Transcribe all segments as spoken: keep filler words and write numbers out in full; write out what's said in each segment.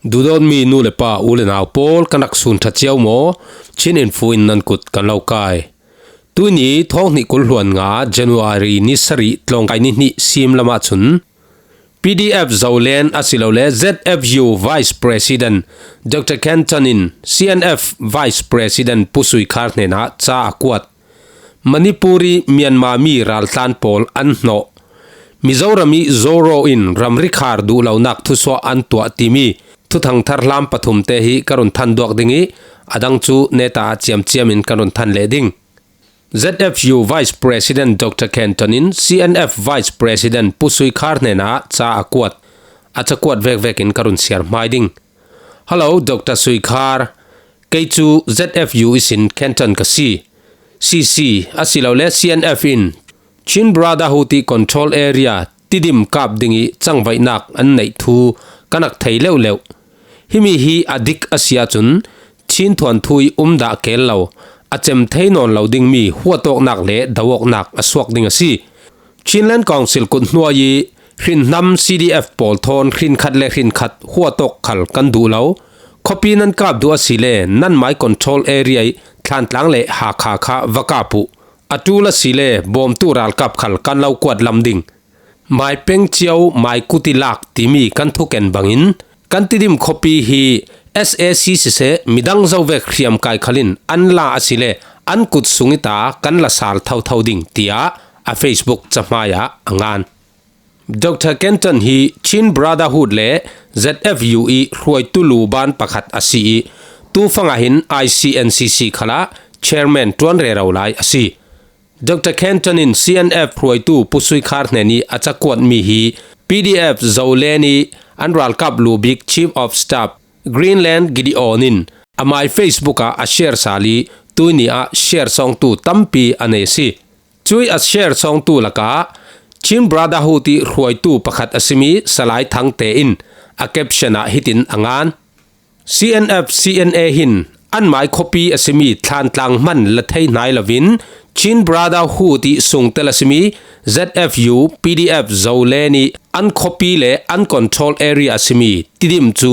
Duhdawtmi nu le pa, u le nau pawl, kan rak sun ṭha cio maw? Chin Info in nan kut kan lo kai. Tuini thawng hnih kul hluan nga January ni sarih tlawngkai ni hnih sim lamah chun P D F Zoland asilole Z F U Vice President Doctor Kenton in C N F Vice President Pu Sui Khar hnenah ca a kuat. Manipuri Myanmar mi raltlan pawl an hnawh. Mizoram i Zoro in ramri khar duh lonak thusuah an tuah timi thuthang tharhlam pathum te hi ka run than duak ding i, a dang cu neta ciamciam in ka run than leh ding. Z F U Vice President Doctor Kenton in C N F Vice President Pu Sui Khar hnenah ca a kuat. A ca kuat vekvek in ka run siar hmai ding. Hello, Doctor Sui Khar. Kei cu Z F U ihsin Kenton ka si. C C asilole C N F in Chin Brotherhood i control area Tidim kap ding i cangvaihnak an neih thu ka rak thei leuhleuh. Himi hi a dik a si ahcun Chin thuanthu i umdah kel lo, a cem thei nawn lo dingmi huatawknak le doawknak a suak ding a si. Chinland Council kut hnuai i hrinhnam C D F pawl thawn hrinkhat le hrinkhat huatawk khal kan duh lo. Khuapi nan kap duh asile nan mai control area i Thantlang le Hakha kha va kap uh. A ṭul asile bawmtu ralkap khal kan lo kuat lam ding. Mai peng cio, mai kuti lak timi kan thuken bangin kan Tidim khuapi hi S A C siseh, midang zovek hriamkai khalin an la asile an kut sung i ta kan la sal thotho ding, tiah a Facebook cahmai ah a ngan. Doctor Kenton hi Chin Brotherhood le Z F U i hruaitu lu ban pakhat a si i, tufang ah hin I C N C C khalah chairman ṭuan rero lai a si. Doctor Kenton in C N F hruaitu Pu Sui Khar hnen i a cakuatmi hi P D F Zoland i an ralkap lu bik Chief of Staff Greenland Gideon in amai Facebook ah a share sal i, tuini ah share sawngtu tampi a nei a si. Cui a share sawngtu lakah Chin Brotherhood i hruaitu pakhat a simi Salai Thangte in a caption ah hitin a ngan. C N F C N A hin anmai khuapi a simi Thantlang hman la thei hnai loin Chin Brotherhood i sungtel a simi Z F U P D F Zoland i an khuapi le an control area a simi Tidim cu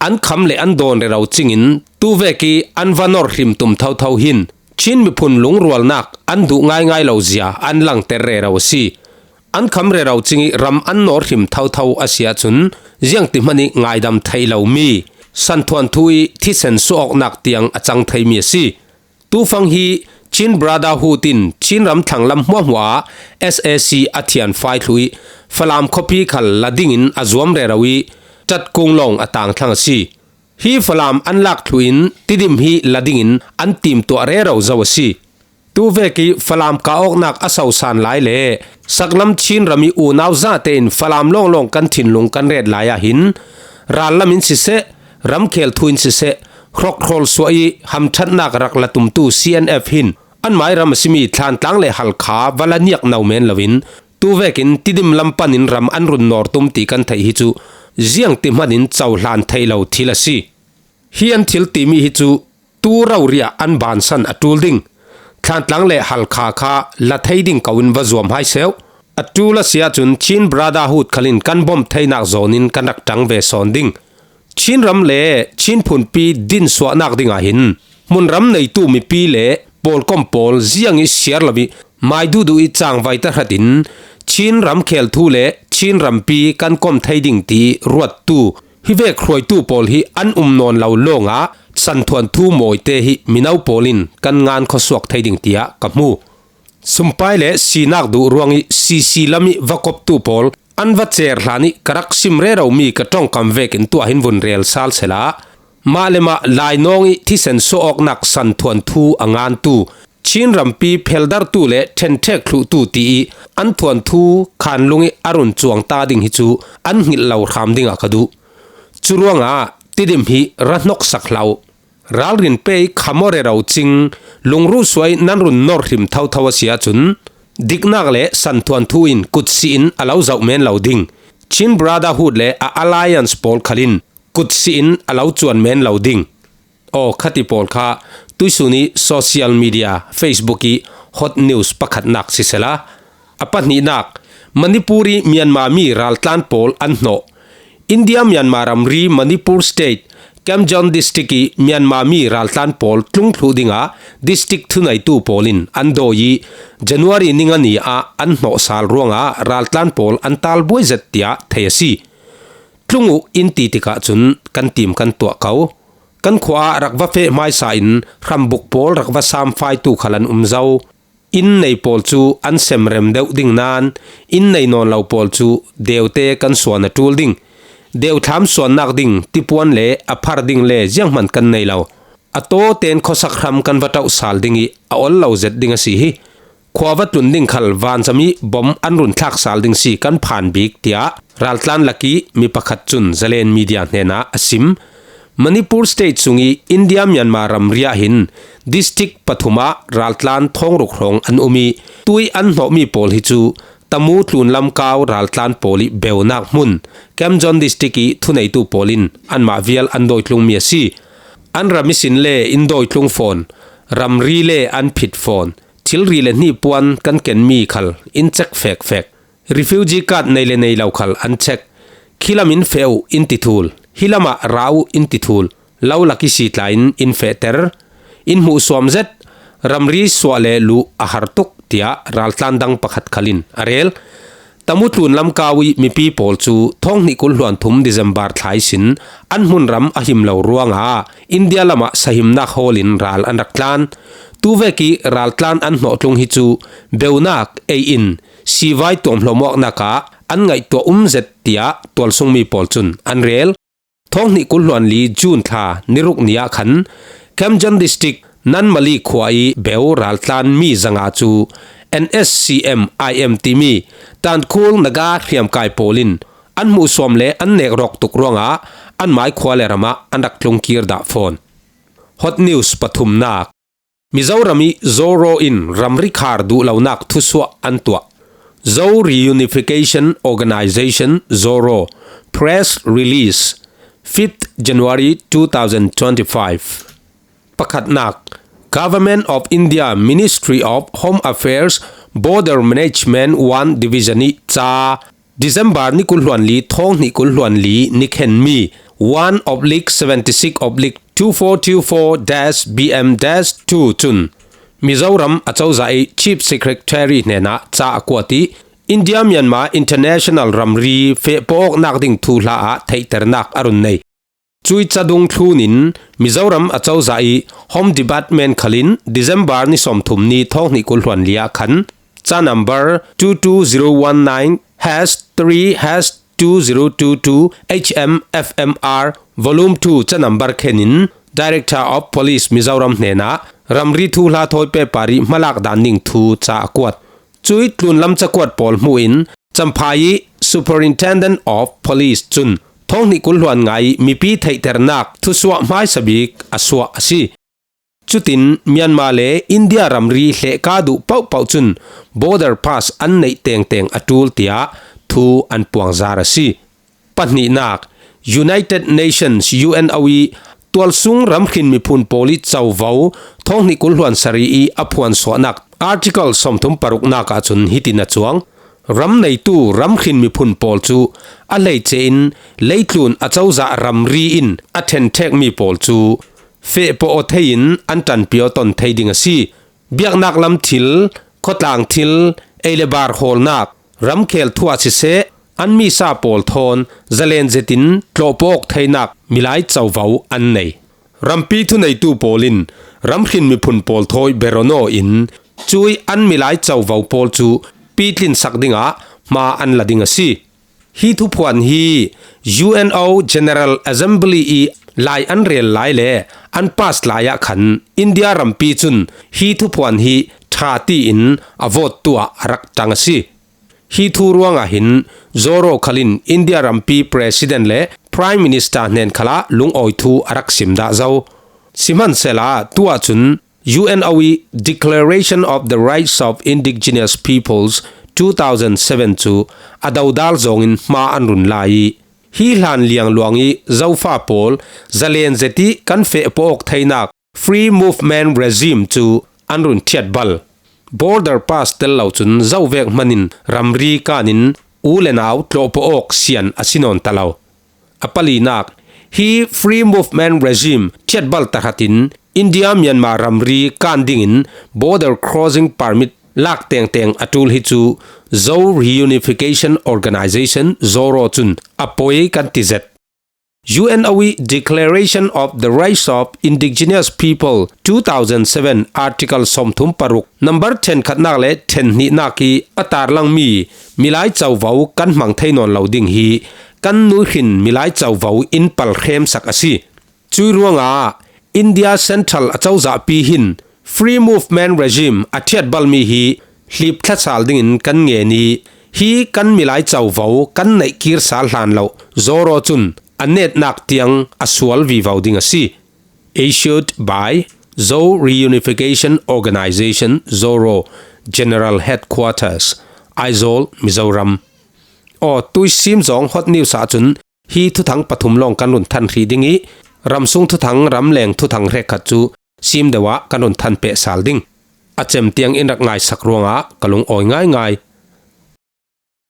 an kham le an dawn rero cingin tuvek i an va nor hrim tum thotho hin Chin miphun lungrualnak an duh ngaingai lo zia an langter rero a si. An kham rero cing i ram an nawr hrim thotho a si ahcun ziangti hmanh i ngaidam theih lomi santhuanthu i thisen suahawknak tiang a cang theimi a si. Tufang hi Chin Brotherhood in Chin ram thlanglam hmuahhmuah ah S A C a thianfai thluh i Falam khuapi khal la dingin a zuam rero i ṭatkung lawng a tangthlang a si. Hi Falam an lak thluh in Tidim hi la dingin an timtuah rero zo a si. Tuvek i Falam kah awknak a sosan lai le saklam Chin ram i unau zahte in Falam lawnglawng kan thinlung kan ret lai ah hin rallam in siseh, ramkhel thu in siseh, hrokhrawl suah i hamṭhatnak rak la tumtu C N F hin anmai ram a simi Thantlang le Halkha va la niak no men loin tuvekin Tidim lam panin ram an run nawr tum ti kan theih hi cu ziangti hmanh in cohlan theih lo thil a si. Hi an thil timi hi cu tu rori ah an bansan a ṭul ding. Thantlang le Halkha kha la thei ding ko in va zuam hai seh. A ṭul a si ahcun Chin Brotherhood khal in kan bawmh theinak zawn in kan rak ṭang ve sawn ding. Chin ram le Chin phunpi dinsuahnak dingah hin hmunram neitu mipi le pawlkom pawl ziang i siar lo i mai duhduh i cangvai tahratin Chin ramkhel thu le Chin rampi kan kom thei ding ti i ruattu hi vek hruaitu pawl hi an um nawn lo lawngah santhuanthu mawite hi mino pawl in kan ngan khuasuak thei ding tiah ka hmu. Sumpai le sinak duh ruang i C C lam i va koptu pawl an va cer hlan i ka rak sim rero mi ka ṭongkam vekin tuah hin vun rel sal sehla, mah le mah lainawng i thisen suah awknak santhuanthu a ngantu Chin rampi pheldartu le ṭhenṭhek thluhtu ti i an thuanthu khanlung i a run cuang ta ding hi cu an hngilh lo hram dingah ka duh. Curuangah Tidim hi ra hnoksak hlah uh. Ralrin pe i kham aw rero cing, lungruh suai nan run nor hrim thotho a si ahcun diknak le santhuanthu in kutsih in a lo zoh men lo ding. Chin Brotherhood le a alliance pawl khal in kutsih in a lo cuan men lo ding. Aw khati pawl kha tuisun i social media, Facebook i hot news pakhatnak sisehla, a pahnihnak, Manipur i Myanmar mi raltlan pawl an hnawh. India Myanmar ramri Manipur State, Kamjong District ih Myanmar mi raltlan pawl tlung thluh dinga district thuneitu pawl in an dawi ih January ni nga ni ah an hnawhsal ruangah raltlan pawl an talbuai zet tiah thei a si. Tlung uh in ti tikah cun kan tim kan tuah ko. Kan khua ah rak va feh hmaisa in hrambuk pawl rak va samfaitu khal an um zo. Inn nei pawl cu an semrem deuh ding nain inn nei nawn lo pawl cu deute kan suan a ṭul ding. Deuthlam suannak ding tipuan le a phar ding le zianghman kan nei lo. A tawten khuasak hram kan va ṭauh sal ding ih a ol lo zet ding a si hi. Khua va tlun ding khal vanzam ih bom an run thlak sal ding si kan phan bik, tiah raltlan lak ih mi pakhat cun Zalen Media hnenah a sim. Manipur State sung ih India Myanmar ramri ah hin district pathum ah raltlan thawng ruk hrawng an um ih tui an hnawhmi pawl hi cu Tamu tlunlam kau raltlan pawl ih beunak hmun Kamjong District ih thuneitu pawl in anmah vial an dawitlungmi a si. An ram ihsin le in dawitlung fawn, ramri le an phit fawn, thilri le hnipuan kan kenmi khal in check fekfek. Refugee card nei le nei lo khal an check. Khilam in feh uh in ti thul, hilamah ra uh in ti thul, lo lak ihsi tla in in fehter, in hmuhsuam zet, ramri suah le luh a har tuk, tiah raltlan dang pakhat khal in a rel. Tamu tlunlam kau ih mipi pawl cu thawng hnih kul hluan thum December thla ihsin an hmunram a him lo ruangah India lamah sahimnak hawl in ral an rak tlan. Tuvek ih raltlan an hnawhtlung hi cu beunak ei in sivai tuamhlawmuaknak ah an ngaihtuah um zet, tiah tualsungmi pawl cun an rel. Thawng hnih kul hluan li June thla ni ruk ni ah khan Kamjong District Nanmali khua ih beu raltlan mi zanga cu N S C M I M timi Tankhul Naga hriamkai pawl in an hmuhsuam le an nekrawk tuk ruangah an mai khua le ramah an rak tlungkir dah fawn. Hot news pathumnak. Mizoram ih Zoro in ramri khar duh lonak thusuah an tuah. Zo Reunification Organization, Zoro, press release, fifth January two thousand twenty-five. Pakhatnak, Government of India Ministry of Home Affairs Border Management One Division ih ca December ni kul hluan li thawng hnih kul hluan li ni khenmi one oblique seventy six oblique two four two four dash B M dash two cun Mizoram acozah ih Chief Secretary hnenah ca a kuat ih India Myanmar International ramri feh pawh awknak ding thuhla ah theihternak a run nei. Cuih cadung thlun in Mizoram acozah ih Home Department khal in December ni sawmthum ni thawng hnih kul hluan li ah khan ca number two two zero one nine hash three hash two zero two two H M F M R volume two ca number khen in Director of Police Mizoram hnenah ramri thuhla thawi pepar ih hmalak dan ding thu ca a kuat. Cuih tlunlam cakuat pawl hmuh in Champhai ih Superintendent of Police cun thawng hnih kul hluan nga ih mipi theihternak thusuah hmaisa bik a suah a si. Cutin Myanmar le India ramri hlehka duh pohpoh cun border pass an neih tengteng a ṭul tiah thu an puangzar a si. Pahnihnak, United Nations, U N O ih tualsung ramhrin miphun pawl ih covo thawng hnih kul hluan sarih ih a phuansuahnak Article sawmthum paruknak ahcun hitin a cuang: Ram neitu ramhrin miphun pawl cu a hleice in leitlun acozah ramri in a ṭhenṭhekmi pawl cu feh pawh aw thei in an ṭanpi aw ton thei ding a si. Biaknak lam thil, khuatlang thil, ei le bar hawlnak, ramkhel thuah siseh, an misa pawl thawn zalen zetin tlawhpawh awk theinak milai covo an nei. Rampi thuneitu pawl in ramhrin miphun pawl thawi berawn aw in cuih an milai covo pawl cu pitlinsak dingah hma an la ding a si. Hi thuphuan hi U N O General Assembly ih lai an rel lai le an pass lai ah khan India rampi cun hi thuphuan hi ṭha tiin a vote tu ah a rak ṭang a si. Hi thu ruangah hin Zoro khal in India rampi President le Prime Minister hnen khalah lungawi thu a rak sim dah zo. Sihmanhsehlaw tu ahcun U N O ih Declaration of the Rights of Indigenous Peoples two thousand seven cu a dodal zawngin hma an run lai ih, hi hlan liangluang ih Zofa pawl zalen zet ih kan feh pawh awk theinak Free Movement Regime cu an run ṭhiat bal. Border pass tel lo cun zovek hman in ramri kan in u le nau tlawhpawh awk sian a si nawn ta lo. A palinak, hi Free Movement Regime thiatbal tahratin India Myanmar ramri kan dingin border crossing permit lak tengteng a tul hi chu Zo Reunification Organization, ZORO cun a poi kan ti zet. UNOE Declaration of the Rights of Indigenous People two thousand seven, Article sawmthum paruk, number thenkhatnak le thenhnihnak i a tarlangmi milai covo kan hmang thei nawn lo ding hi kan nuihrin milai covo in palhremsak a si. Cui ruangah India Central a cozahpi hin Free Movement Regime a thiatbalmi hi hlip thlasal dingin kan ngen i, hi kan milai covo kan neihkir sal hlan lo, ZORO cun a netnak tiang a sual vivo ding a si. Issued by Zo Reunification Organization, ZORO, General Headquarters, Aizawl, Mizoram. Aw, tuisim zong hot news ah cun hi thuthang pathum lawng kan run than hrih ding i, ramsung thuthang, ramleng thuthang hrekkhat cu sim deuh ah kan run than peh sal ding. A cem tiang in rak ngaisak ruangah ka lungawi ngaingai.